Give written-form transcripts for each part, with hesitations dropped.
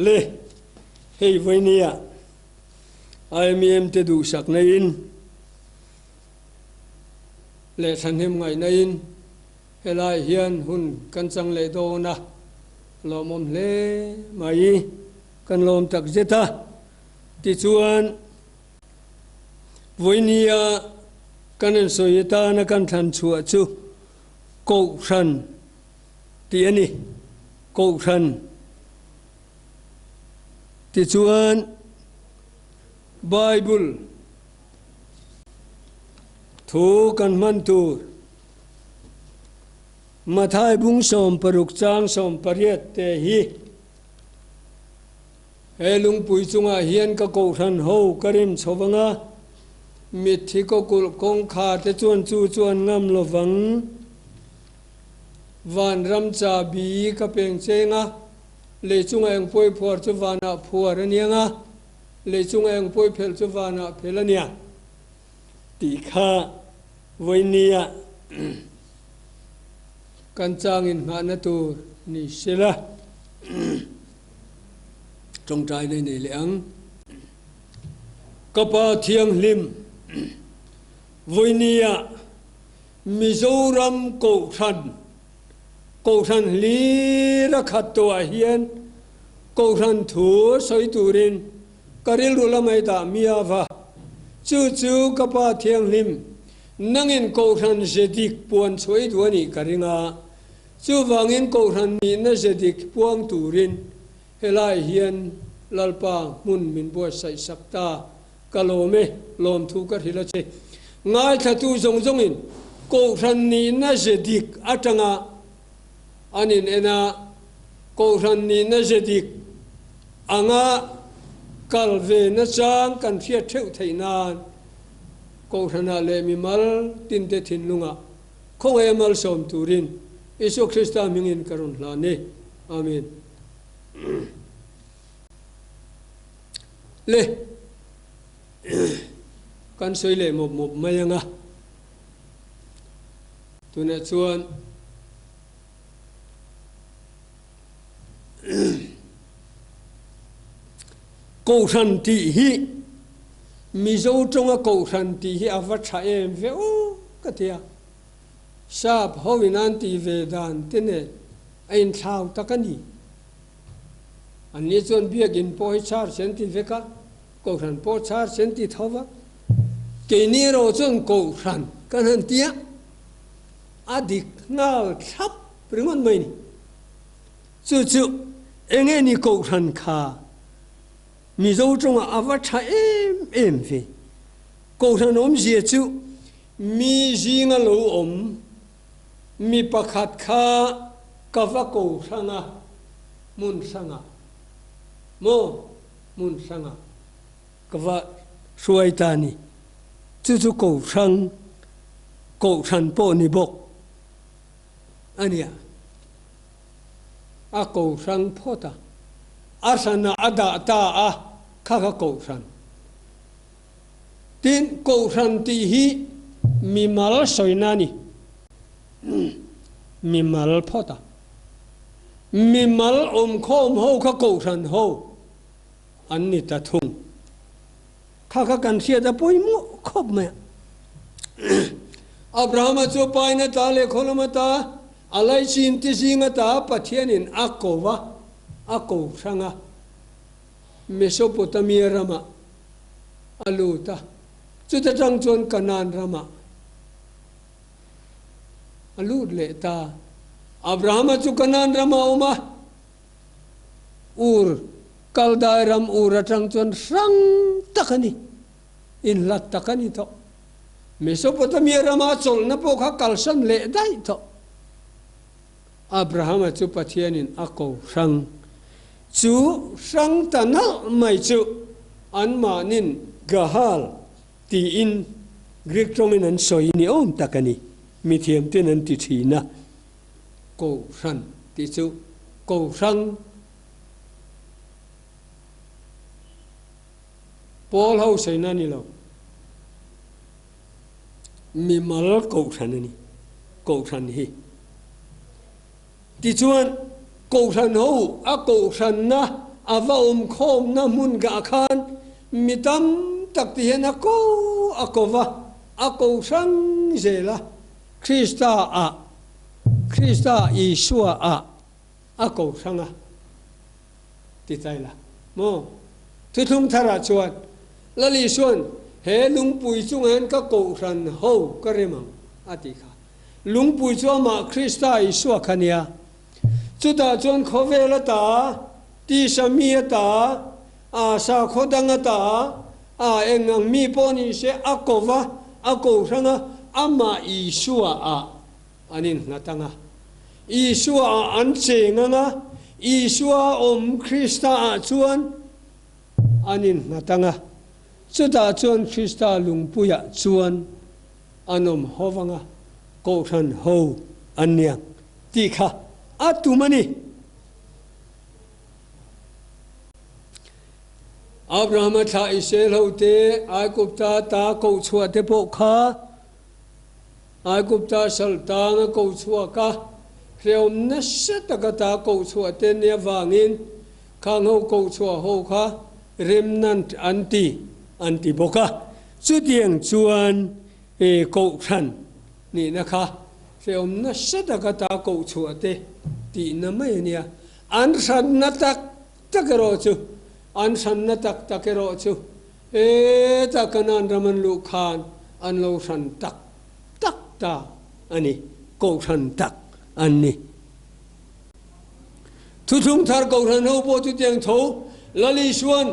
Le, hei vawinia IMEM te duhsakna in leh thahnem ngaihna in helai hian hun kan chang leh dawn a, lawmawm hle mai kan lawm tak zet a. Tichuan, vawinia kan rawn sawi atana kan thlan chhuah chu Kohhran tih a ni. Kohhran tichuan Bible thu kan hman tur Mathai bung 60 chang 18 te hi he lungpui chungah hian ka kohhran ho ka rim chho vang a, mitthi kawkulh kawngkhar te chuan chu chuan ngam lovang. Vanram chabi ka peng cheng a, lei chunga eng pawi phuar chu vanah phuar a niang a, lei chunga eng pawi phelh chu vanah phelh a nia tih kha vawinia kan changin nghahna tur ni sela tawngtai nei nei leh ang. Ka Pa Thianghlim, vawinia Mizoram Kohhran, Kohhran hlir a khat tawhah hian Kohhran thu sawi turin ka rilru lamah i dah miau a. Chu chu ka Pa Thianghlim, nangin Kohhran ze dik puan chhuah i duh a nih ka ring a. Chuvangin Kohhran nihna ze dik puang turin helai hian Lalpa hmun min buatsaih sak ta. Ka lawm e, lawmthu ka hrilh a che. Ngaithlatu zawng zawngin Kohhran nihna ze dik atanga an in en a, Kohhran nihna ze dik anga kal ve nachang kan hriat theuh theih nan Kohhranah leh mimal tinte thinlungah khawngaih a malsawm turin Isua Krista hmingin ka rawn hlan e. Amen. Le, kan sawi leh mawp mawp mai ang a, tunah chuan Kohhran tih hi Mizo tawnga Kohhran tih hi a va tha em ve aw ka ti a, sap ho in an tih ve dan te nen a inthlau tak a ni. Anni chuan biakinn pawh hi char sen ti vek a, Kohhran pawh char sen ti tho va. Keini erawh chuan Kohhran kan han ti a, a dik nghal thlap ringawt mai ni. Chu chu eng nge ni Kohhran kha Mizo tawngah a va tha em em ve. Kohhran awmzia chu mi zinga lo awm Mi pakhat kha ka va ko hrang a, hmun hrangah maw hmun hrangah ka va hruai ta ni. Chu chu ko hrang, kohhran pawh ni bawk a nia. A ko hrang phawt a, a hranah a dah ta a, kha kha kohhran. Tin, Kohhran tih hi mimal sawina a ni. Mimal phawt a. Mimal awmkhawm ho kha Kohhran ho an ni ta thung. Kha kha kan hriat a pawimawh khawp mai a. Abrahama chu pain ata leh khawlam ata, a laichin ti zing ata Pathianin a ko va, a ko hrang a. Mesopotamia ramah a lut a, chuta tang chuan Kanaan ramah a lut leh ta. Abrahama chu Kanaan ramah a awm a, Ur, Kaldai ram Ur atang chuan hrang tak a ni, inhlat tak a ni tawh. Mesopotamia rama a chawlhna pawh kha kalsan leh daih tawh. Abrahama chu Pathianin a ko hrang. Chu hrang ta nalh mai chu anmahnin Gahal tiin Greek tawngin an sawi ni awm tak a ni. Mithiamten an ti thin a, ko hran tih chu ko hrang pawl ho sawina a ni lo. Mimal kohhran a ni, kohhran hi. Tichuan, kohhran ho a kohhranna. a va awm khawmna hmun gah khan mi tam tak ti hian a ko a ko va, a ko hrang zel a, Krista ah, Krista Isua ah a ko hrang a ti ta ila maw? Thuthlung tharah chuan Lal Isua'n he lungpui chungah hian ka kohhran ho ka rem ang a tih kha. Lungpui chu amah Krista Isua kha nia. Chutah chuan khawvel ata, tisa mi ata, a sakhaw dang ata, a eng ang mi pawh ni se a ko va, a ko hrang a, amah Isua ah an innghat ang a. Isua ah an cheng ang a, Isua awm Krista ah chuan an innghat ang a. Chutah chuan Krista lungpuiah chuan an awm ho vang a, Kohhran ho an niang tih kha a tum a ni. Abrahama thlah Israel ho te Aigupta ta koh chhuah te pawh kha Aigupta sal tanga koh chhuak a, hrehawm nasa taka ta koh chhuah te nia vangin khang ho koh chhuah ho kha remnant an ti an ti bawk a. Chutiang chuan Kohhran nihna kha hrehawm nasa taka ta koh chhuah te tihna mai a nia. An hranna tak tak erawh chu, an hranna tak tak erawh chu hetah Kanaan ram an luh khan an lo hran tak tak ta a ni, Kohhran tak an ni. Thuthlung thar Kohhran ho pawh chutiang tho Lal Isua'n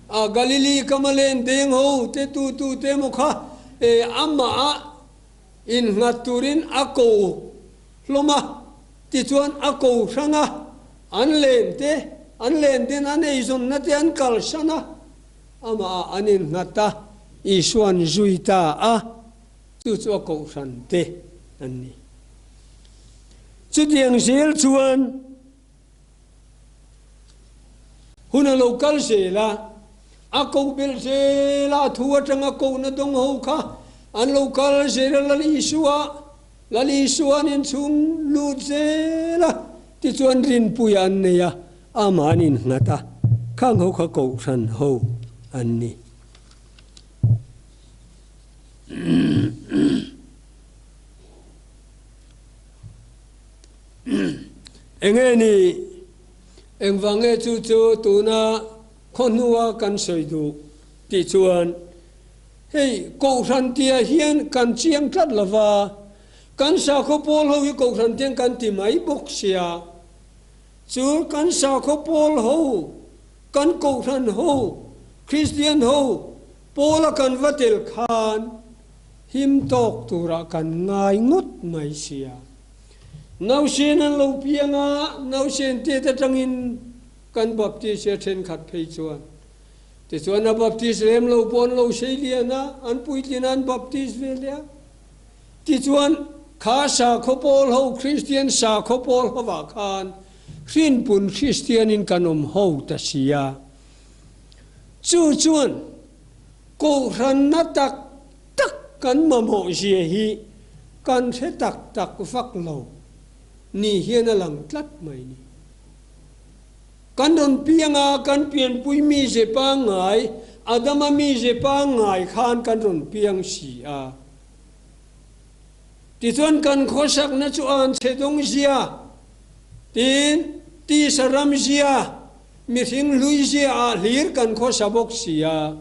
A Galili kama len deng ho te tu tu te maw kha e amah ah innghat turin a ko hlawm a, tichuan a ko hrang a, an len te, an len ten an eizawnna te an kalsan a, amah ah an innghat a, Isua'n zui ta a, chu chu a kohhran te an ni. Chutiang zel chuan. Hun a lo kal zel a, a koh belh zel a, a thu atanga kohna dawng ho kha an lo kal zel a, Lal Isua, Lal Isua an inchhung lut zel a, tichuan rinpuia an nei a, amah an innghat a, khang ho kha kohhran ho an ni. Enge ni? Engvang nge chu chu tuna khaw hnua kan sawi duh tih chuan hei Kohhran tia hian kan chiang tlat lova, kan sakhaw pawl ho hi Kohhran tiang kan ti mai bawk sia, chu kan sakhaw pawl ho, kan Kohhran ho, Kristian ho pawla kan va tel khan him tawk turah kan ngai ngawt mai sia. Nausen an lo piang a, nausen tet atangin kan baptist a thenkhat phei chuan. Tichuan a baptist lem lo pawh an lo sei lian a, an puitlin a an baptist ve leh a. Tichuan kha sakhaw pawl ho, Kristian sakhaw pawl hovah khan hrinpun Kristianin kan awm ho ta si a. Chu chuan Kohhranna tak tak kan mamawh zia hi kan hre tak tak vak lo ni hian a lang tlat mai ni. Kan rawn piang a, kan pianpui mize pangngai, Adama mize pangngai khan kan rawn piang si a. Tichuan kan khawsakna chu an chhe dawng zia, tin tisa ram zia, mihring hlui zia ah hlir kan khawsa bawk si a.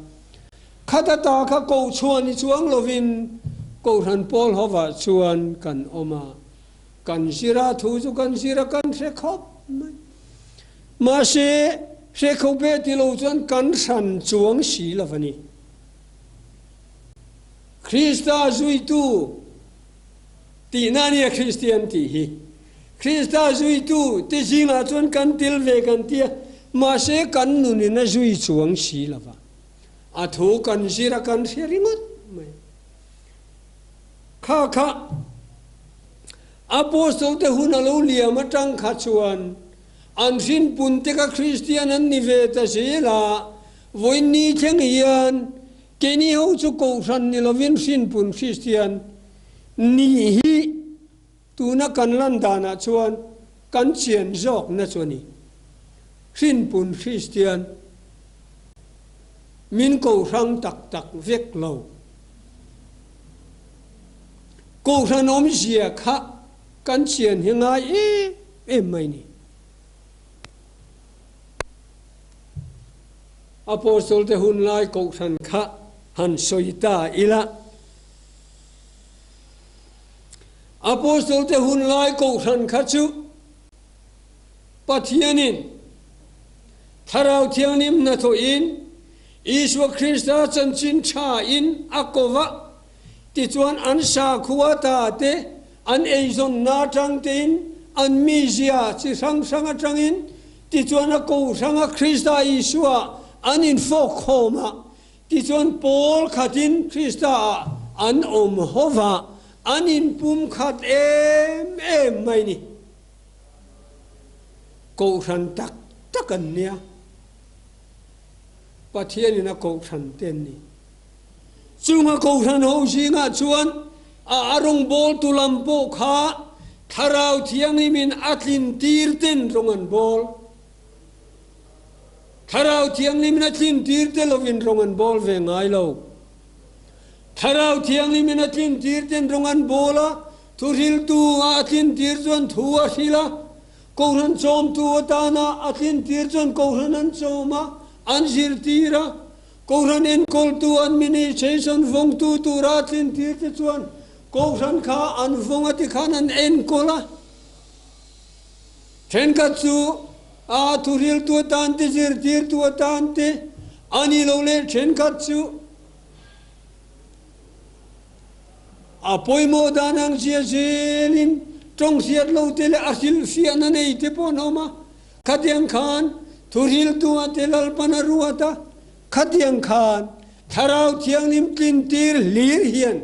Khata ta kha koh chhuah ni chuang lovin Kohhran pawl hovah chuan kan awm a, kan zir a, thu chu kan zir a, kan hre khawp mai. Mahse, hre kho be ti lo chuan kan hran chuang si lo a ni. Krista zuitu tihna a nia Kristian tih hi. Krista zuitu te zingah chuan kan tel ve kan ti a, mahse kan nunin a zui chuang si lo va. A thu kan zir a kan hre ringawt mai. Kha kha Apostol te hun a lo liam atang kha chuan an hrinpun te kha Kristian an ni ve ta zel a, vawiin thleng hian keini ho chu Kohhran ni lovin hrinpun Kristian nih hi Tuna kan lan danah chuan kan chian zawkna chu a ni. Hrinpun Kristian min ko hrang tak tak vek lo. Kohhran awmzia kha kan chian hi ngai em em mai ni. Apostol te hun lai kohhran kha han sawi ta ila. Apostol te hun lai kohhran kha chu Pathianin Thlarau Thianghlim hnathawhin Isua Krista chanchin tha in a ko va, tichuan an sakhua ta te, an eizawnna atang tein, an mizia chi hrang hrang atangin, tichuan a ko hranga Krista Isua an infawk khawm a, tichuan pawl khatin Krista ah an awm ho va, an inpumkhat em em mai ni. Kohhran tak tak an nia. Pathianin a kohhran te an ni. Chunga kohhran ho zingah chuan a a rawngbawltu lam pawh kha Thlarau Thianghlimin a tlin tir ten rawng an bawl. Thlarau Thianghlimin a tlin tir te lovin rawng an bawl ve ngai lo. Thlarau Thianghlimin a tlin tir ten rawng an bawl a, thuhriltu a tlin tir chuan thu a hril a, Kohhran chawmtu atana a tlintir chuan Kohhran an chawm a, an zirtir a. Kohhran enkawltu, administration, vawngtu tura a tlintir te chuan Kohhran kha an vawng a tikhan an enkawl a. Thenkhat chu a thuhriltu atan te, zirtirtu atan te a ni lo leh thenkhat chu A pawimawh dan ang zia zelin tawng hriat lo te leh a hrilhfiahna nei te pawh an awm a, khatiang khan thuhriltu a te Lalpan a ruat a, khatiang khan Thlarau Thianghlim tlintir hlir hian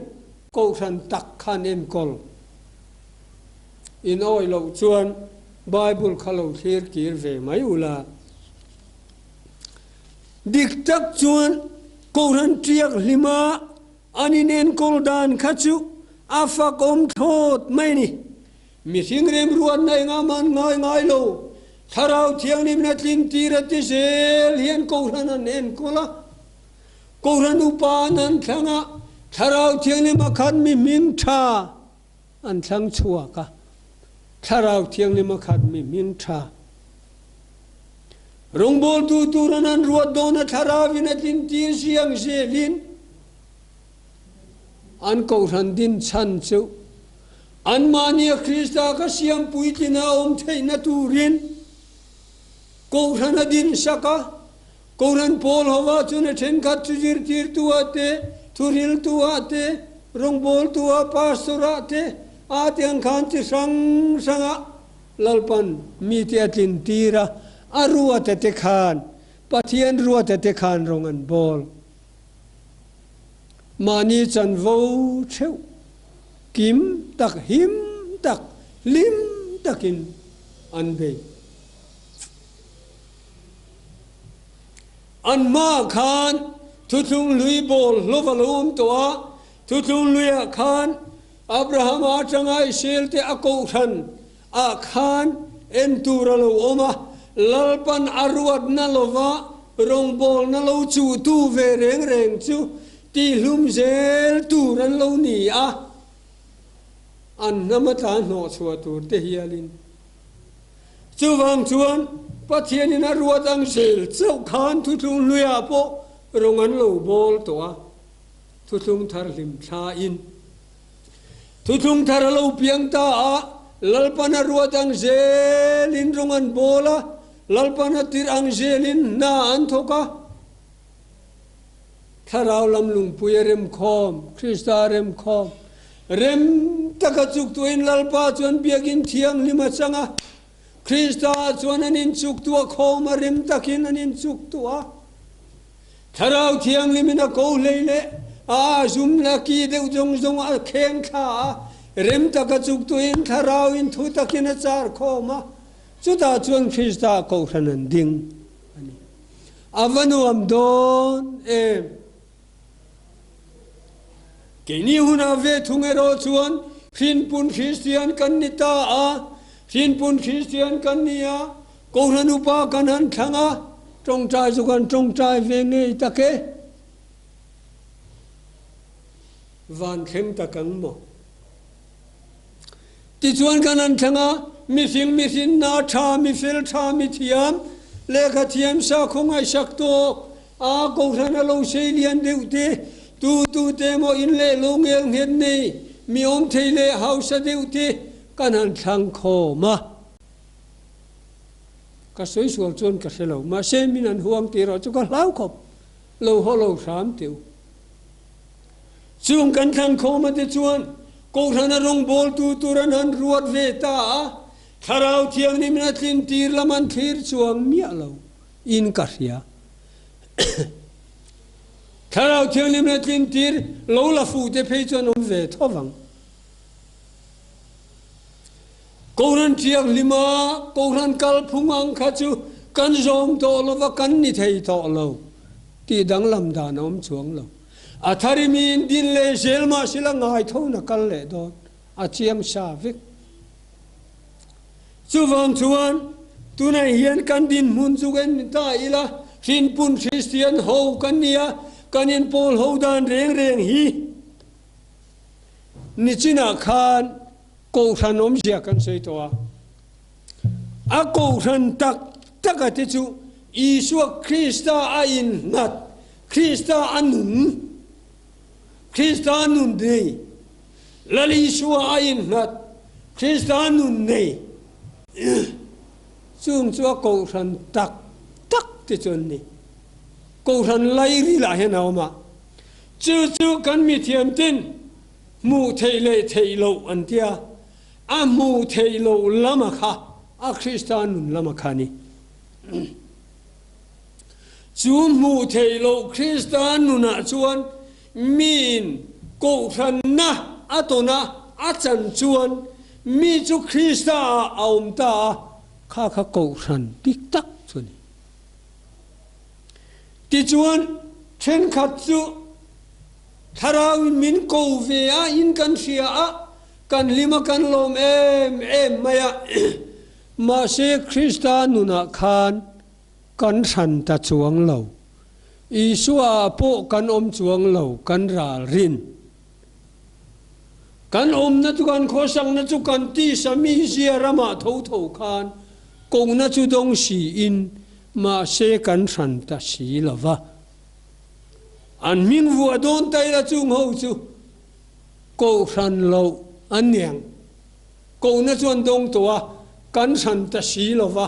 Kohhran tak khan enkawl in awih loh chuan Bible kha lo thlir kir ve mai ula. Dik tak chuan Kohhran tiak hlima An inenkawl dan kha chu a fakawm thlawt mai a ni. Mihring remruatna engah mah an ngai ngai lo. Thlarau Thianghlimna tlintir a ti zel hian Kohhran an enkawl a. Kohhran upa an an thlang a, Thlarau Thianghlima khat mi hming tha an thlang chhuak a. Thlarau Thianghlima khat mi hming tha. Rawngbawltu tur an an ruat dawn a Thlarauin a tlintir siang zelin an Kohhran din chhan chu anmahnia Krista ka siam puitlina awm theihna turin Kohhran a din sak a. Kohhran pawl hova chuan a thenkhat chu zirtirtu ah te, thuhriltu ah te, rawngbawltu ah, pastor ah te, a te ang khan chi hrang hrang ah Lalpan mite a tlin tir a, a ruata te khan, Pathian ruata te khan rawng an bawl. Mahni chanvo theuh kim tak, him tak, hlim takin an bei. An hmaah khan thuthlung hlui bawl hlawv a lo awm tawh a, thuthlung hluiah khan Abrahama atanga Israel te a kohhran ah khan en tur a lo awm a, Lalpan a ruatna lova rawngbawlna lo chuhtu ve reng reng chu tihlum zel tur an lo ni a, an hnam a tlan hnawh chhuah tur te hialin. Chuvang chuan Pathianin a ruat ang zel chauh khan thuthlung hluiah pawh rawng an lo bawl tawh a. Thuthlung thar hlim thlain Thuthlung thar a lo piang ta a, Lalpan a ruat ang zelin rawng an bawl a, Lalpan a tirh ang zelin hna an thawk a. Thlarau lam lungpui a remkhawm, Krista a remkhawm. Rem taka chuktuahin Lalpa chuan biakinn thianghlim a chang a, Krista ah chuan an inchuktuah khawm a, rem takin an inchuktuah a. Thlarau Thianghlimin a ko hlei leh a azumna ki deuh zawng zawng a kheng thla a, rem taka chuktuahin Thlarauin thu takin a char khawm a, chutah chuan Krista kohhran an ding a ni. A va nuam dawn em! Keini hunah ve thung erawh chuan Hrinpun Kristian kan ni ta a, Hrinpun Kristian kan ni a. Kohhran upa kan han thlang a, tawngtai chu kan tawngtai ve ngei tak e. Van thleng tak ang maw? Tichuan kan han thlang a, mihring mihrinna tha, mifel tha, mithiam, lehkha thiam sakhaw ngaihsak tawk, a kohhran a lo sei lian deuh te, tu tu te emaw in leh lo ngel nghet nei, mi awm thei leh hausa deuh te kan han thlang khawm a. Ka sawi sual chuan ka hre lo, mahse min an huang tih erawh chu ka hlau khawp, lo haw lo hram teh u. Chung kan thlan khawma te chuan Kohhrana rawngbawltu tur an han ruat ve ta a, Thlarau Thianghlimin a tlin tir lam an thlir chuang miah lo in ka hria. Thlarau Thianghlimin a tlin tir lo la fuh te phei chuan awm ve tho vang. Kohhran Thianghlima Kohhran kalphung ang kha chu kan zawm tawh lo va, kan ni thei tawh lo tih danglam dan a awm chuang lo. A thari miin din leh zel mah sila ngai tho na kal leh dawn a chiang sa vek. Chuvang chuan tunah hian kan dinhmun chu kan ni ta ila, Hrinpun Kristian ho kan ni a, kan inpawl ho dan reng reng hi nichinah khan Kohhran awmzia kan sawi tawh a. A kohhran tak taka te chu Isua Krista a innghat, Krista a nun, Krista nun nei, Lal Isua a innghat, Krista nun nei, chung chu a kohhran tak tak te chu an ni. Kohhran lairilah hian a awm a, chu chu kan mithiam ten hmuh theih leh theih loh an tia, a hmuh theih loh lama kha a Krista nun lama kha a ni. Chu hmuh theih loh Krista nunah chuan miin kohhranna a tawn a, a chan chuan mi chu Krista ah a awm ta a, kha kha kohhran dik tak chu a ni. Tichuan, thenkhat chu Thlarauin min ko ve a, in kan hria a, kan hlim a, kan lawm em em mai a. Mahse, Krista nunah khan kan hran ta chuang lo. Isua ah pawh kan awm chuang lo, kan ral rin. Kan awmna chu, kan khawsakna chu kan tisa mizia ramah tho tho khan kohna chu dawng siin, mahse kan hran ta si lo va. An hming vuah dawn ta ila chung ho chu kohhran loh an ni ang. Kohna chu an dawng tawh a, kan hran ta si lo va,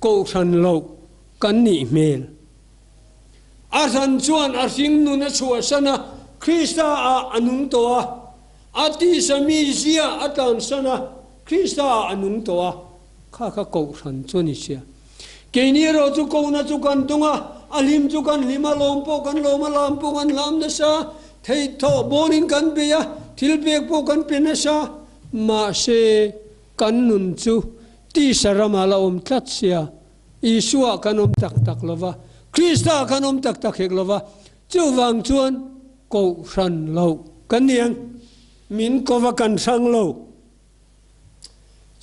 kohhran loh kan nih hmel. A hran chuan a hring nun a chhuahsan a, Krista ah a nung tawh a, a tisa mizia a tlansan a, Krista ah a nung tawh a. Kha kha kohhran chu a ni sia. Keini erawh chu kohna chu kan dawng a, a hlim chu kan hlim a, lawm pawh kan lawm a, lam pawh kan hlam nasa, theih thawh bawnin kan bei a, thil pek pawh kan pe nasa. Mahse, kan nun chu tisa ramah la awm tlat sia, Isua kan awm tak tak lo va, Krista kan awm tak tak hek lo va, chuvang chuan kohhran loh kan ni ang. Min kova kan hrang lo.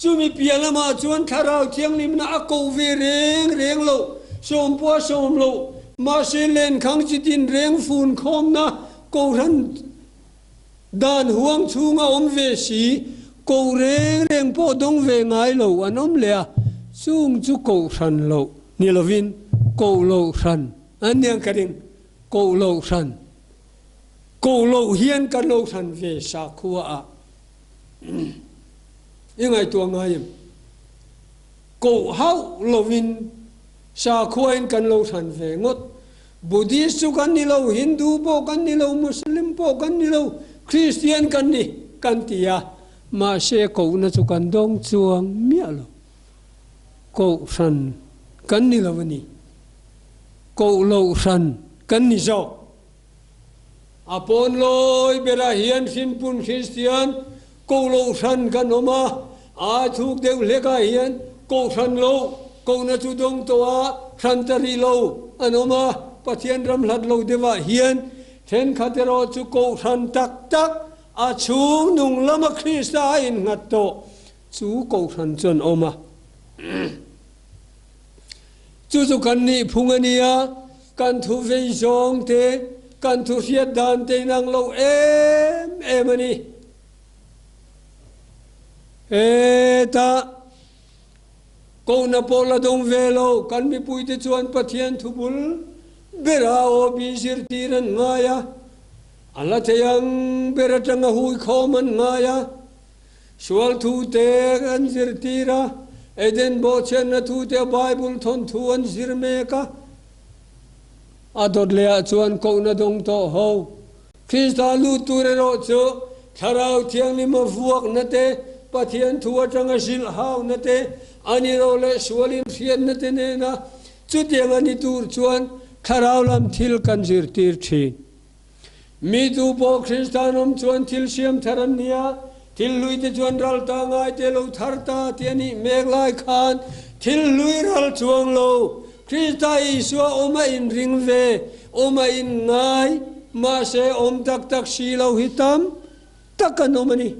Chumi piah lamah chuan Thlarau Thianghlimna a koh ve reng reng loh, sawm pawh a sawm loh. Mahse, lenkhang chi tin reng fun khawmna Kohhran dan huang chhunga awm ve si, koh reng reng pawh dawng ve ngai lo an awm leh a, chung chu Kohhran loh ni lovin koh loh hran an nia ka ring, koh loh hran, koh loh hian kan lo hran ve sakhua ah. I ngaihtuah ngai em? Koh hauh lovin sakhuain kan lo hran ve ngawt. Buddhist chu kan ni lo, Hindu pawh kan ni lo, Muslim pawh kan ni lo, Christian kan ni kan ti a, mahse kohna chu kan dawng chuang miah lo. Koh hran kan ni lo a ni. Koh loh hran kan ni zawk. A pawn lawi berah hian Hrinpun Kristian Kohlohhran kan awm a, a thuk deuh hlekah hian Kohhran lo, Kohna chu dawng tawh a, hran ta rih lo an awm a, Pathian ram hlat lo deuhah hian thenkhat erawh chu Kohhran tak tak a chhung nung lama Krista a innghat tawh chu Kohhran chu an awm a. Chu chu kan nih phung a nia, kan thu vei zawng te, kan thu hriat dan te inang lo em em a ni. Hetah kohna pawh la dawng ve lo, kan mipuite chuan Pathian thu bul bera aw bi zirtir an ngai a, a la thei ang ber atanga hui khawm an ngai a. Sual thu te an zirtir a, Eden bawhchhiatna thu te Bible thawnthu an zir mek a. A dawt leh ah chuan kohna dawng tawh ho. Krista lut tur erawh chu Thlarau Thianghlima vuakna te, Pathian thu atanga zilh hauna te, a ni ro leh sual inhriatna te nena chutiang a ni tur chuan Thlarau lam thil kan zirtir thin. Mi tu pawh Kristian awm chuan thil siam thar an ni a, thil hlui te chuan ral ta ngai te lo thar ta tih a nih mek lai khan thil hlui ral chuang lo Krista Isua awm a inring ve, awm a inngai, mahse awm tak tak si lo hi tam tak an awm a ni.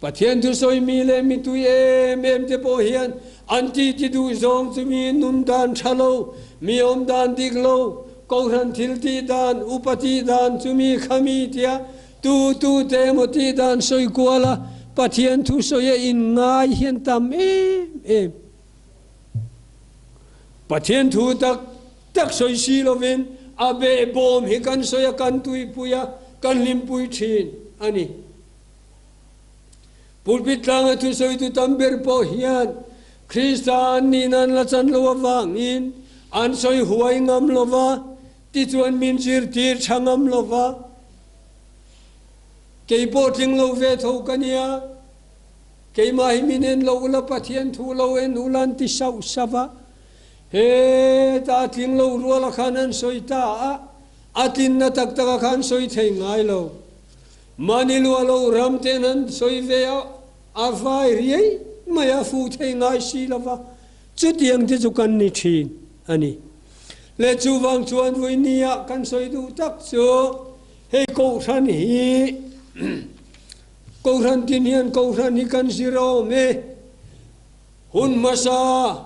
Pathian thusawi mi leh mi tui em em te pawh hian an ti ti duh zawng chu mi nun dan tha lo, mi awm dan dik lo, kohhran thil tih dan, upa tih dan chu mi kha mi tia tu tu te emaw tih dan sawi kual a Pathian thusawi a inngai hian tam em em. Pathian thu tak tak sawi si lovin a behbawm hi kan sawi a, kan tuipui a, kan hlimpui thin a ni. Pulpit tlanga thusawitu tam ber pawh hian Krista an nihna an la chan lo avangin an sawi huai ngam lo va, tichuan min zirtir tha ngam lo va. Kei pawh tling lo ve tho ka nia, keimah hi min en lo ula Pathian thu lo en ula an ti sauh sauh a. Heta a tling lo ruala khan an sawi ta a, a tlinna tak taka khan sawi thei ngai lo. Mahni lua lo ram ten an sawi ve a, a vai riai mai a fu thei ngai si lo va, chutiang te chu kan ni thin a ni. Le chuvang chuan vawinia kan sawi duh tak chu hei Kohhran hi Kohhran tin hian Kohhran hi kan zir a awm e. Hun hmasa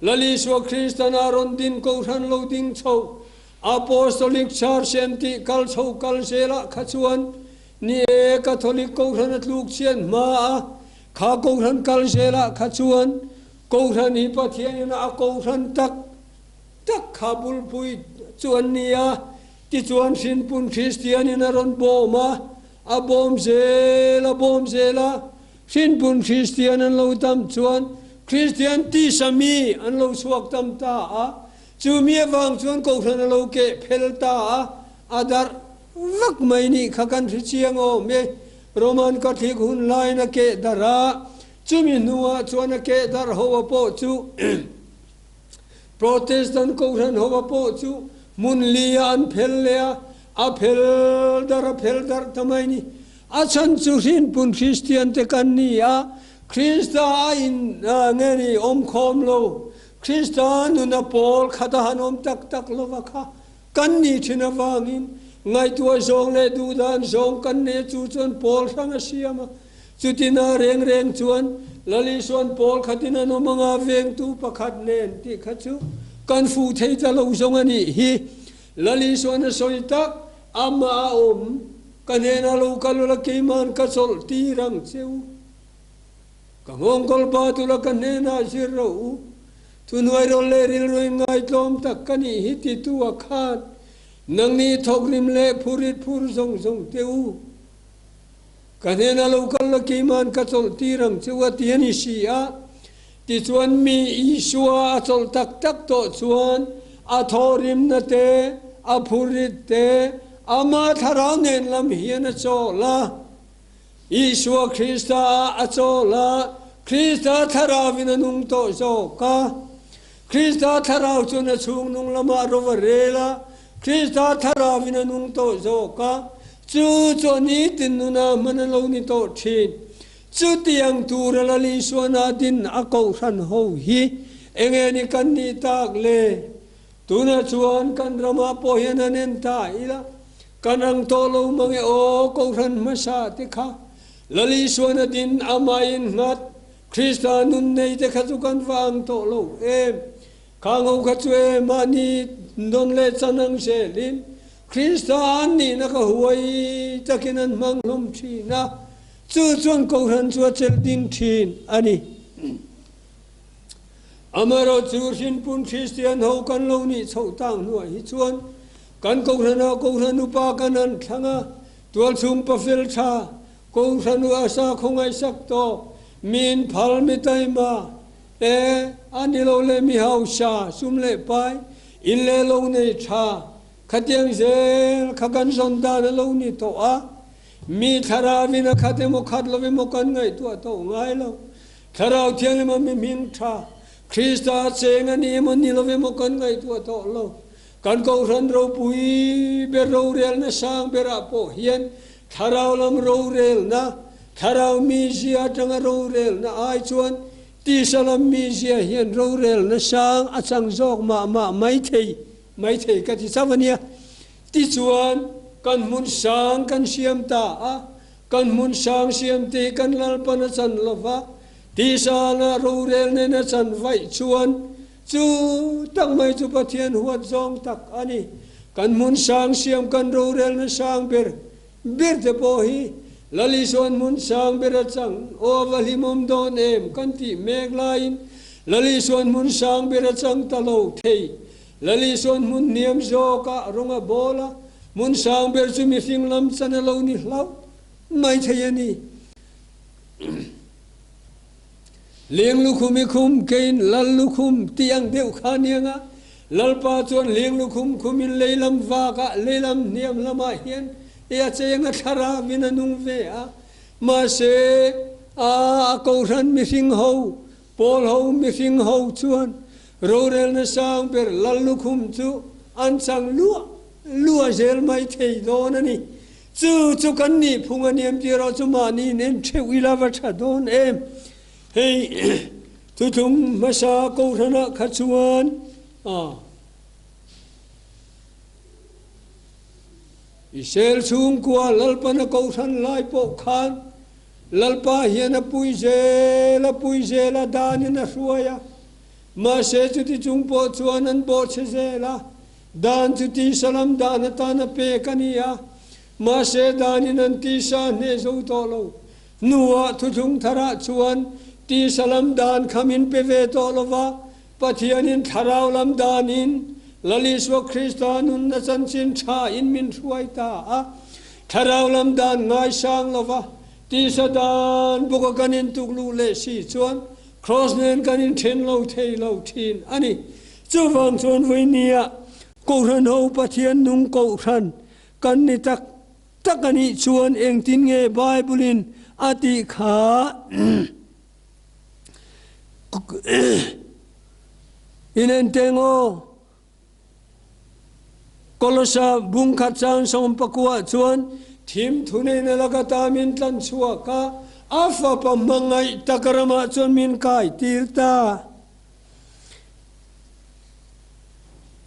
Lal Isua Kristan a rawn din Kohhran lo ding chho Apostolic Church em tih kal chho kal zelah kha chuan ni e Catholic Kohhran a tluk chian hma a, kha Kohhran kal zelah kha chuan Kohhran hi Pathianin a Kohhran tak tak kha bulpui chu an ni a, tichuan hrinpun Kristianin a rawn bawm a, a bawm zel a bawm zel a, hrinpun Kristian an lo tam chuan Kristian tisa mi an lo chhuak tam ta a, Chu mi avang chuan Kohhran a lo keh phel ta a, a darh vak mai nih kha kan hre chiang awm e. Roman Catholic hun laiin a keh darh a, chumi hnuah chuan a keh darh ho a pawh chu Protestant Kohhran ho a pawh chu hmun li ah an phel leh a, a phel darh a phel darh ta mai ni. A chhan chu hrinpun Kristian te kan ni a, Krista a in nge ni awmkhawm lo Krista nuna pawl khat a han awm tak tak lova kha kan nih thin avangin ngaihtuah zawng leh duhdan zawng kan nei a, chu chuan pawl hrang a siam a. Chutina reng reng chuan Lal Isua'n pawl khatin an awm anga vengtu pakhat nen tih kha chu kan fuh thei ta lo zawng a nih hi. Lal Isua'n a sawi tak, Amah a awm, ka hnenah lo kal ula keima'n ka chawlh tir ang che u. Ka nghawngkawl pa tura ka hnenah zir rawh u. Thuhnuai rawl leh rilru in ngaitlawm tak ka nih hi titu a khan nangni thawkrim leh phurit phur zawng zawng teh u. Ka hnenah lo kal la keima'n ka chawlh tir ang che u a ti a ni si a. Tichuan mi Isua a chawlh tak tak tawh chuan a thawhrimna te, a phurit te, ama thlarau nen lam hian a chawl a. Isua Krista ah a chawl a, Krista Thlarauin a nung tawh zawk a. Krista Thlarau chuan a chhung nung lamah ro a rel a, Krista Thlarauin a nung tawh zawk a. Chu chu a nitin nuna hman a lo ni tawh thin. Chutiang tura Lal Isuana din a kohhran ho hi enge ni kan nih tak le? Tunah chuan kan ramah pawh hian an en ta ila, Kan ang tawh lo mang e aw, Kohhran hmasa te kha Lal Isuan a din, amah in nghat. Krista nun nei te kha chu kan va ang tawh lo em? Khang ho kha chu e mahni nawn leh chan ang zelin Krista an nihna kha huai takin an hmang hlawm thin a, chu chuan Kohhran chu a chelh ding thin a ni. Amaherawhchu hrinpun Kristian ho kan lo nih chhoh tak hnuah hi chuan kan Kohhranah Kohhran upa kan han thlang a, tualchhung pafel tha, Kohhran u a sakhaw ngaihsak tawh, min phal mi taima e, a ni lo leh mi hausa, sum leh pai, in leh lo nei tha, khatiang zel kha kan zawn dan a lo ni tawh a, mi thlarauin a khat emaw khat lo emaw kan ngaihtuah tawh ngai lo. Thlarau thianghlim a mi hming tha, Krista a cheng a ni emaw ni lo emaw kan ngaihtuah tawh lo. Kan Kohhran ropui ber rorelna sang berah pawh hian thlarau lam rorelna, thlarau mizia atanga rorelna ai chuan tisa lam mizia hian rorelna sang a chang zawk mah mah mai thei mai thei ka ti chauh a nia. Tichuan, kan hmun sang kan siam ta a, kan hmun sang siam te hi kan Lalpan a chan lova, tisa lama rorelna in a chan vaih chuan Chu tak mai chu Pathian huat zawng tak a ni. Kan hmun sang siam kan rorelna sang ber ber te pawh hi Lal Isuan hmun sang ber a chang aw a va hlimawm dawn em kan tih mek laiin Lal Isuan hmun sang ber a chang ta lo thei. Lal Isuan hmun hniam zawkah rawng a bawl a, hmun sang ber chu mihring lam chan a lo ni hlauh mai thei a ni. Leng lukhum i khum, keiin lal lukhum tih ang deuh kha aniang a, Lalpa chuan leng lukhum khumin lei lam vakah, lei lam hniam lamah hian e a cheng a thlarauin a nung ve a. Mahse, a a kohhran mihring ho, pawl ho mihring ho chuan rorelna sang ber lal lukhum chu an chang luah luah zel mai thei dawn a ni. Chu chu kan nih phung a niam tih erawh chu mahni nen theuh ila va tha dawn em. Hei thuthlung hmasa Kohhranah kha chuan a Israel chhungkua Lalpana Kohhran lai pawh khan Lalpa hian a pui zel a pui zel a danin a hruai a, mahse chuti chung pawh chuan an bawhchhe zel a. Dan chu tisa lam dan atan a pek a ni a, mahse danin an tisa a hneh zo tawh lo. Hnuah thuthlung tharah chuan tisa lam dan kha min pe ve tawh lo va, Pathianin thlarau lam danin Lal Isua Krista nunna chanchin tha in min hruai ta a. Thlarau lam dan ngaisang lo va, tisa dan bawka kan intukluh leh si chuan Kraws nen kan inthen lo thei lo thin a ni. Chuvang chuan vawinia Kohhran ho Pathian nung Kohhran kan ni tak tak a nih chuan engtin nge Bible-in a tih kha inenteng aw. Kolosa bungkhat chang sawmpakua chuan thim thuneihna laka ta min tlan chhuak a, a fapa hmangaih tak ramah chuan min kai tir ta.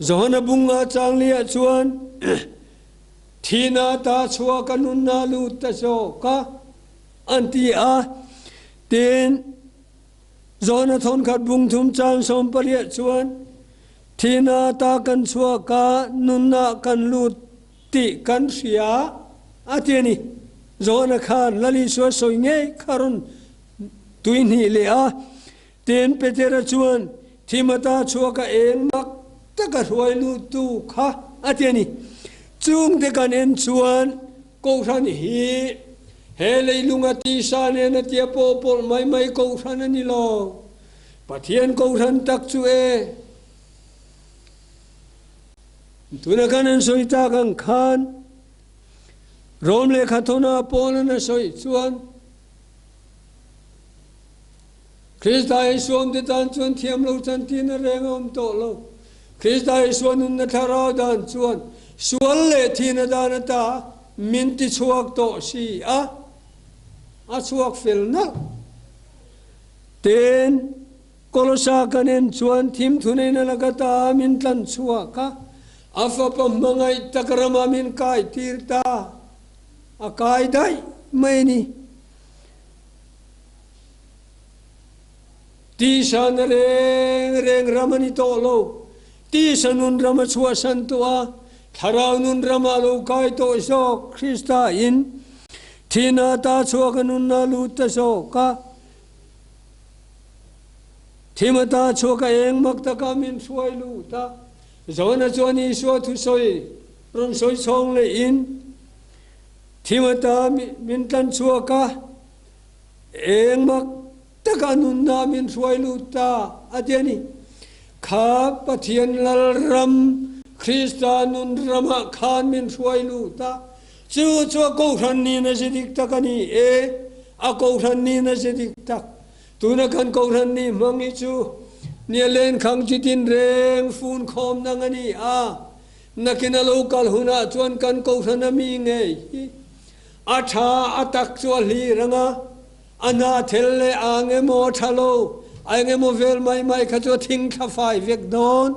Johana bunga changliah chuan thihna ta chhuak a nunna lut ta zawk a, an ti a. Tin, Johana thawnkhat bung thum chang 18 chuan thihna ta kan chhuak a, nunna kan lut tih kan hria a ti a ni. Johana khan Lal Isua sawi ngei kha rawn tuihnih leh a. Tin, Petera chuan, Thimata chhuaka eng mak taka hruai luttu kha a ti a ni. Chungte kan en chuan Kohhran hi he leilunga tisa nena tia pawh pawlh mai mai Kohhran a ni lo. Pathian Kohhran tak chu e. Tuna kan an sawi tak ang khan Rom lehkha thawna Paul-an a sawi chuan, Krista Isuamte tan chuan thiam lo chantin a reng a awm tawh lo. Krista Isua nunna thlarau dan chuan sual leh thihna dan ata min tichhuak tawh si a, a chhuak fel nalh. Tin, Kolosa kan en chuan thim thuneihna laka ta min tlan chhuak a, a fapa hmangaih tak rama min kai tir ta, a kai daih mai a ni. Tisa na reng reng ram a ni tawh lo. Tisa nun ram a chhuahsan tawh a, Thlarau nun ramah lo kai tawh zawk Krista in thihna ta chhuak a nunna lut ta zawk a. Thim ata chhuak a eng mak taka min hruai lut a. Johana chuan Isua thusawi rawn sawi chhawng leh in thim ata min tlan chhuak a, eng mak taka nunna min hruai lut ta a ti a ni. Kha Pathian Lalram, Krista nun ramah khan min hruai lut a, chu chu a kohhran niin a zi dik tak a ni e, a kohhran niin a zi dik tak. Tuna kan kohhran ni hmang hi chu nia lenkhang chi tinreng fun khawm nang a ni a, nakin a lo kal hunah chuan kan kohhran a mi ngei hi a tha a tak chu a hlir ang a, a hna thel leh a ang emaw a tha lo a eng emaw vel mai mai kha chu a thing thla fai vek dawn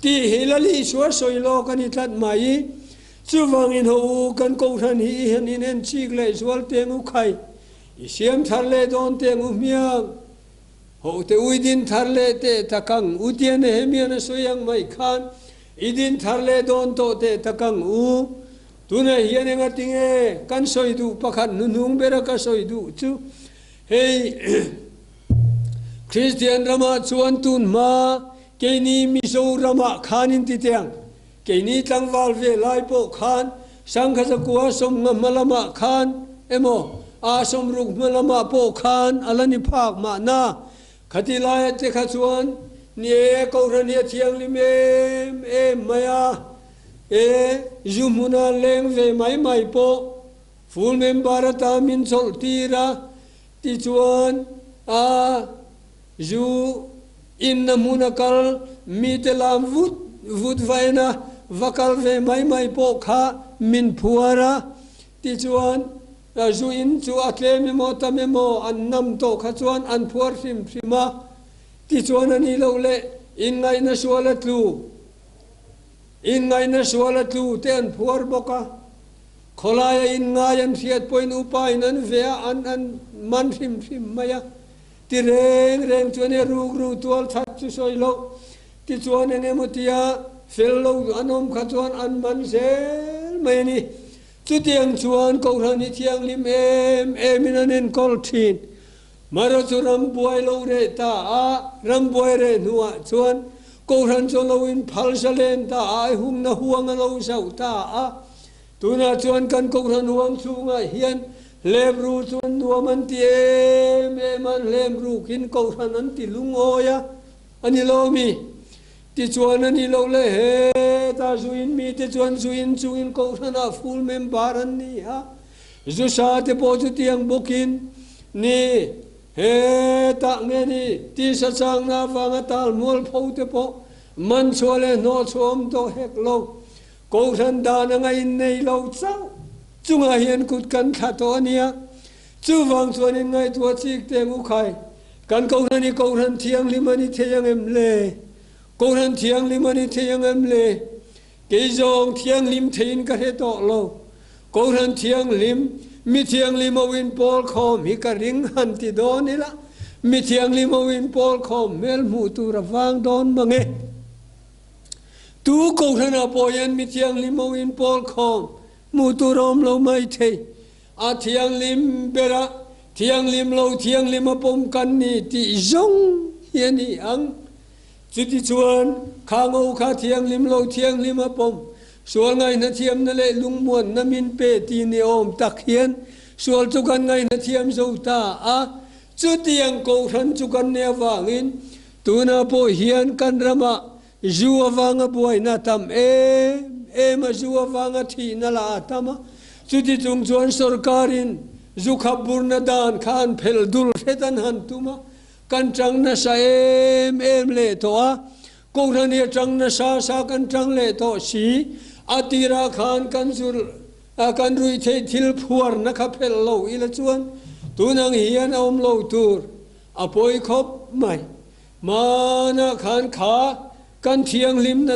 tih hi Lal Isua sawi lawk a ni tlat mai. Chuvangin ho u kan kohhran hi i han inenchik leh zual teng u khai. I siam thar leh dawn teh ngu hmiang. Ho te ui din thar leh teh tak ang u tia Nehemian a sawi ang mai khan i din thar leh dawn tawh teh tak ang u. Tunah hian enga tinge kan sawi duh pakhat hnuhnung bera ka sawi duh chu hei Kristian ramah chuan tun hma keini Mizoramah khan in ti teh ang. Keini tlangval ve lai pawh khan Sangkhazakua sawmnga hma lamah khan emaw aa sawmruk hma lamah pawh khan a la ni phak mahna. Khati laia te kha chuan ni e, Kohhran hi a thianghlim em em mai a, e zu hmuna leng ve mai mai pawh full member atan min chawlh tir a, tichuan a Zu inna hmuna kal mite lam vut vut va en a, va kal ve mai mai pawh kha min phuar a. Tichuan, zu in chu a tlem emaw tam emaw an nam tawh kha chuan an phuar hrim hrim a. Tichuan a nih loh leh inngaihna sual a tlu, inngaihna sual a tlu te an phuar bawk a. Khawlaia inngai an hriat pawhin upain an ve a, an an man hrim hrim mai a. Ti reng reng chuan e rukru tual that chu sawi loh. Tichuan eng emaw tia fel lo an awm kha chuan an man zel mai a ni. Chutiang chuan Kohhran hi thianghlim em emin an enkawl thin. Marawh chu ram buai lo reh ta a, ram buai reh hnuah chuan Kohhran chu a lo inphal zalen ta a, a humna huang a lo zauh ta a. Tunah chuan kan Kohhran huang chhungah hian hlemru chuan nuam an ti em em a, hlemrukin Kohhran an ti lungawi a, a ni lo mi? Tichuan a ni lo le, hetah zuin mite chuan zuin chungin Kohhranah full member an ni a, zusa te pawh chutiang bawkin ni, hetah nge ni tisa changna avanga tal mualpho te pawh man chhuah leh hnawh chhuah awm tawh hek lo. Kohhran dan anga innei lo chauh chungah hian kut kan thla tawh a nia. Chuvang chuan inngaihtuah chik teng u khai, kan Kohhran hi Kohhran Thianghlim a ni thei ang em le? Kohhran Thianghlim a ni thei ang em le? Kei zawng thianghlim theiin ka hre tawh lo. Kohhran Thianghlim, mi thianghlim ho in pawl khawm hi ka ring han ti dawn ila, mi thianghlim ho in pawl khawm hmel hmuh tur a vang dawn mang e. Tu Kohhranah pawh hian mi thianghlim ho in pawl khawm hmuh tur a awm lo mai thei. A thianghlim berah thianghlim lo thianghlim a pawm kan ni tih zawng hi a ni ang. Chutichuan kha ngo kha thianghlim lo thianghlim a pawm, sual ngaihna thiamna leh lungmuanna min pe ti ni awm tak hian sual chu kan ngaihna thiam zo ta a. Chutiang Kohhran chu kan nih avangin Tunah pawh hian kan ramah zu avanga buaina a tam em em a, zu avanga thihna lah a tam a. Chuti chung chuan sorkarin zu khap burna dan kha an phelh dul hret an han tum a, kan tang nasa em em leh tawh a. Kohhran hi a tang nasa sa kan tang leh tawh si. A tirah khan kan zu kan ruih theih thil phuarna kha phelh lo ila chuan tunang hian a awm lo tur. A pawi khawp mai. Hmanah khan kha kan thianghlimna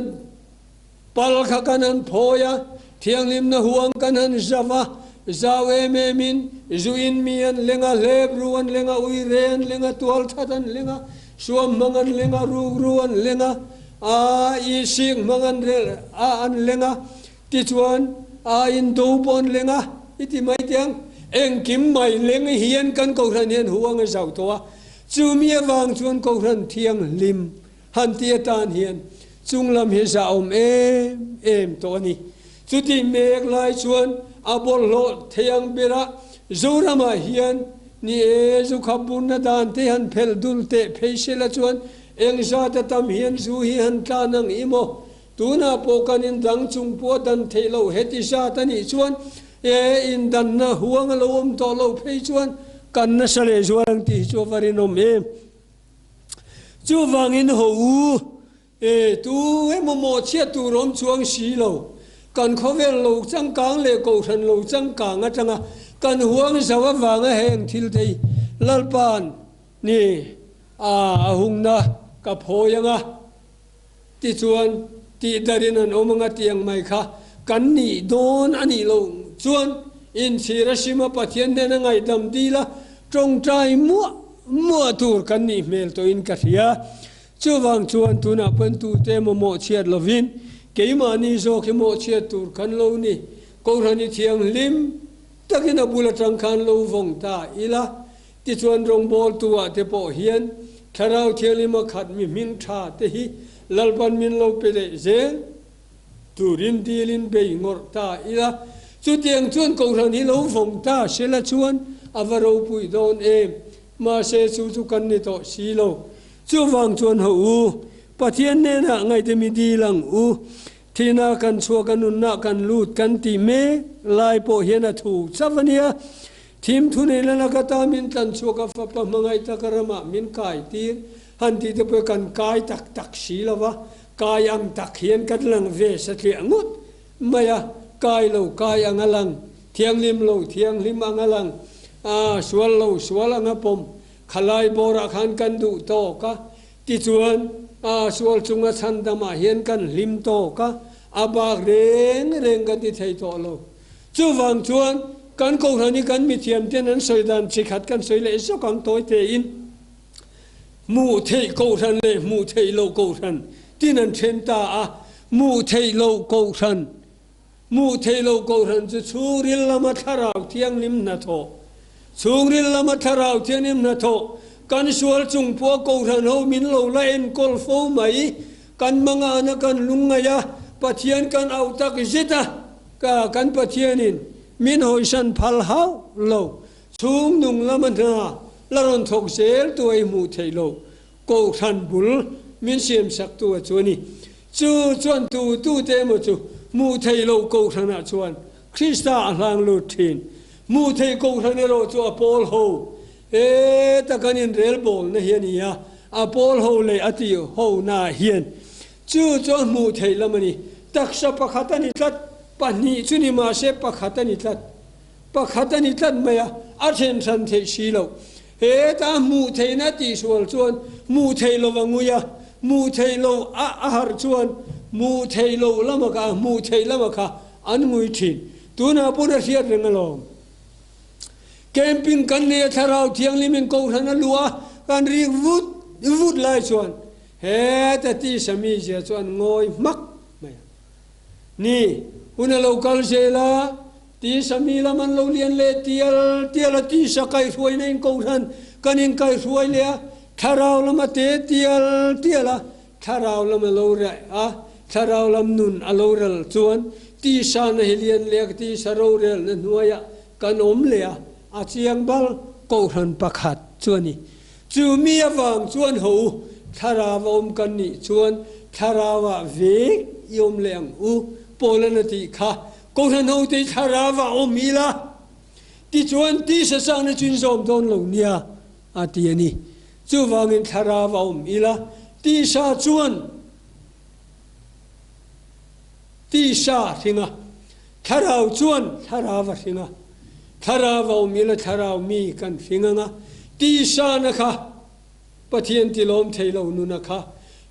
pal kha kan han phawi a, thianghlimna huang kan han zau a, zau em emin zu in mi an leng a, hlep ru an leng a, uire an leng a, tual that an leng a. Suam hmang an leng a, rukru an leng a, a isik hmang an rel a an leng a, tichuan a indo pawh an leng a, i ti mai teh ang. Engkim mai leng hian kan Kohhran hian huang a zauh tawh a, chumi avang chuan Kohhran thianghlim han ti atan hian chunglam hi zahawm em em tawh a ni. Chutih mek lai chuan a bawlhhlawh thei ang berah Zoramah hian ni e, zu kha bunna dan te han phelh dul teh phei sela chuan eng zat a tam hian zu hi han tlan ang i maw? Tunah pawh kan indang chung pawh dan theih loh heti zat a nih chuan e, indanna huang a lo awm tawh loh phei chuan kan nasa leh zual ang tih hi chu a va rinawm em. Chuvangin ho u, e, tu emaw mawhchhiat tur awm chuang si lo. Kan khawvel lo changkang leh kohhran lo changkang atanga kan huang zau avanga heng thil te hi Lalpa'n ni a a hungna ka phawi anga tichuan tihdarin an awm anga tih ang mai kha kan nih dawn a nih loh chuan inchhir a sim a Pathian hnena ngaihdam dil a tawngtai muah muah tur kan nih hmel tawhin ka hria. Chuvang chuan tunah pawn tute emaw mawhchhiat lovin keimahni zawk hi mawhchhiat tur kan lo ni. Kohhran i thianghlim takin a bul atang khan lo vawng ta ila. Tichuan rawngbawltu ah te pawh hian Thlarau Thianghlim a khat mi hming tha te hi Lalpan min lo pe leh zel turin dilin bei ngawrh ta ila. Chutiang chuan Kohhran hi lo vawng ta sela chuan a va ropui dawn em. Mahse chu chu kan ni tawh si lo. Chuvang chuan ho u, Pathian hnenah ngaihdemi dil ang u. Thihna kan chhuak a nunna kan lut kan tih mek lai pawh hian a thu chauh a nia. Thim thu nei lana ka ta min tlan chhuak a fapa hmangaih taka ramah min kai tir han tih te pawh kan kai tak tak si lo va, kai ang tak hian kan lang ve satliah ngawt mai a, kai lo kai ang a lang, thianghlim lo thianghlim ang a lang, aa sual lo sual ang a pawm, khalai bawrah khan kan duh tawk a, tichuan aa sual chunga chhandamah hian kan hlim tawk a, a bak reng reng kan ti thei tawh lo. Chuvang chuan kan Kohhran hi kan mithiam ten an sawi dan chi khat kan sawi leh zawk ang tawi tein hmuh theih Kohhran leh hmuh theih loh Kohhran tin an then ta a, hmuh theih loh Kohhran, hmuh theih loh Kohhran chu chhungril lama Thlarau Thianghlim hnathawh, chhungril lama Thlarau Thianghlim hnathawh kan sual chung pawh Kohhran ho min lo la enkawl fo mai, kan mangana kan lungngaih a, Pathian kan auh tak zet a. Ka kan Pathianin min hawisan phal hauh lo, chhung nung lama hna la rawn thawk zel tu a i hmuh theih loh, Kohhran bul min siam sak tu a chu a ni. Chu chuan tu tu te emaw chu hmuh theih loh Kohhranah chuan Krista a hlang lut thin. Hmuh theih Kohhran erawh chu a pawl ho heta kan inrelbawlna hi a ni a, a pawl ho leh a tih ho naah hian Chu chu a hmuh theih lam a ni. Taksa pakhat a ni tlat, pahnih chu ni mahse pakhat a ni tlat. Pakhat a ni tlat mai a, a then hran theih si loh. Heta hmuh theihna tihsual chuan hmuh theih lo a ngui a, hmuh theih loh a a harh chuan hmuh theih loh lama kha, hmuh theih lama kha an ngui thin. Tunah pawn a hriat reng alawm. Camping kan nei a, Thlarau Thianghlimin Kohhran a luh a, kan rik vut vut lai chuan Heta tisa mizia chu an ngawi hmak mai a. Ni, hun a lo kal zel a, tisa mi lam an lo lian leh tial tial a, tisa kaihhruaina in kohhran kan inkaihhruai leh a, thlarau lam a te tial tial a, thlarau lam a lo reh a, thlarau lam nun a lo ral chuan tisa na hi lian leh a, tisa rorelna hnuaiah kan awm leh a, a chiang bal kohhran pakhat chu a ni. Chu mi avang chuan ho u, thlarau a awm kan nih chuan thlarauah vek i awm leh ang u, Paula'n a tih kha. Kohhran hote hi thlarauah awm ila, tichuan tisa chakna chu in zawm dawn lo nia, a ti a ni. Chuvangin thlarau a awm ila, tisa chuan tisa a hring a, thlarau chuan thlarau a hring a. Thlarau a awm ila thlarau mi kan hring ang a, tisana kha Pathian tilawm thei lo nuna kha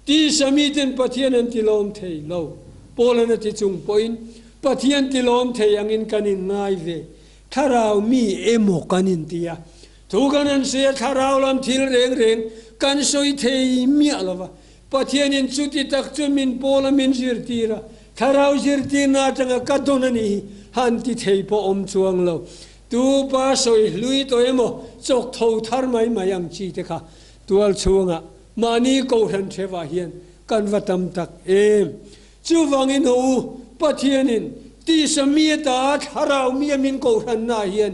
tisa miten Pathian an tilawm thei lo. Paula'n a ti chung pawhin Pathian tilawm thei angin kan inngai ve, thlarau mi emaw kan inti a. Thu kan han sawi a, thlarau lam thil reng reng. Kan sawi thei miah lo va. Pathianin chuti tak chu min pawl a min zirtir a, thlarau zirtirna atanga ka dawn a nih hi han ti thei pawh awm chuang lo. Tu pa sawi hlui tawh emaw chawk tho thar mai mai ang chi te kha tual chhungah mahni kohhran hrevah hian kan va tam tak em. Chuvangin haw u, Pathianin tisa mi ata thlarau mi a min kohhrannaah hian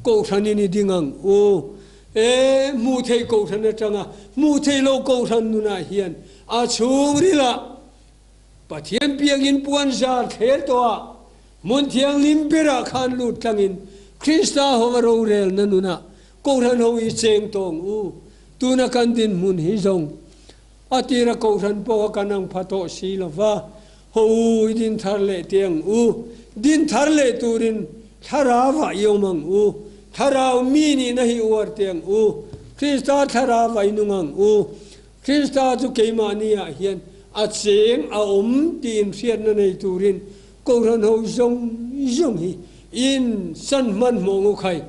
kohhranin i ding ang u. E, hmuh theih kohhran atanga hmuh theih loh kohhran nunah hian a chhungrilah Pathian piangin puan zar thler tawh a, hmun thianghlim berah khan lut tlangin Krista hova rorelna nunah kohhran ho i cheng tawng u. Tuna kan dinhmun hi zawng A tira kohhran pawh a kan ang pha tawh si lo va, haw u i din thar leh teh ang u, din thar leh turin thlarauah i awm ang u, thlarau mi nihna hi uar teh ang u, Krista thlarauah i nung ang u, Krista chu keimahniah hian a cheng a awm tiin hriatna nei turin kohhran ho zawng zawng hi in san hmanhmawh ngu khai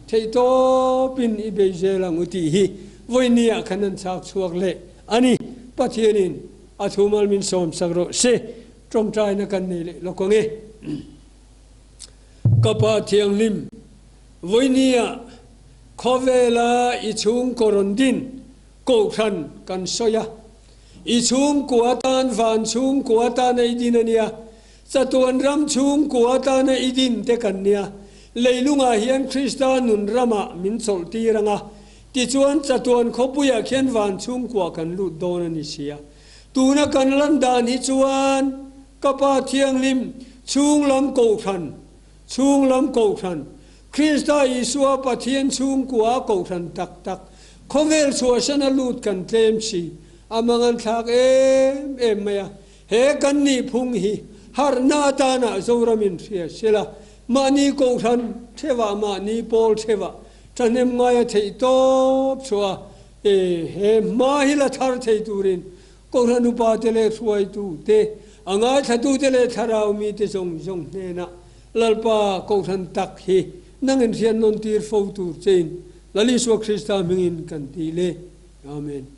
theihtawpin i bei zel ang u tih hi Vawinia khan an chhak chhuak leh a ni. Pathianin a thumal min sawm sak rawh se. Tawngtaina kan nei leh lawk ang e. Ka Pa Thianghlim, vawinia khawvela i chhungkaw rawn din Kohhran kan sawi a. I chhungkua atan van chhungkua atana i din a nia. Chatuan ram chhungkua atana i din te kan nia. Leilungah hian Krista nun ramah min chawlhtir ang a. Tichuan, chatuan khawpuiah khian van chhungkua kan lut dawn a ni sia. Tuna kan lan dan hi chuan ka Pa Thianghlim chhunglam kohhran, chhunglam kohhran, Krista Isua Pathian chhungkua kohhran tak tak, khawvel chhuahsana lut kan tlem si, a manganthlak em em mai a. He kan nihphung hi harhna atana Zoramin hria sela, mahni kohhran theuhah mahni pawl theuhah Thahnem ngaia theih tawp chhuah a, e he hma hi la thar thei turin Kohhran upate leh hruaitute, a ngaithlatute leh thlarau mite zawng zawng hnenah Lalpa Kohhran tak hi nangin hriat nawn tir fo tur chein Lal Isua Krista hmingin kan ti le. Amen.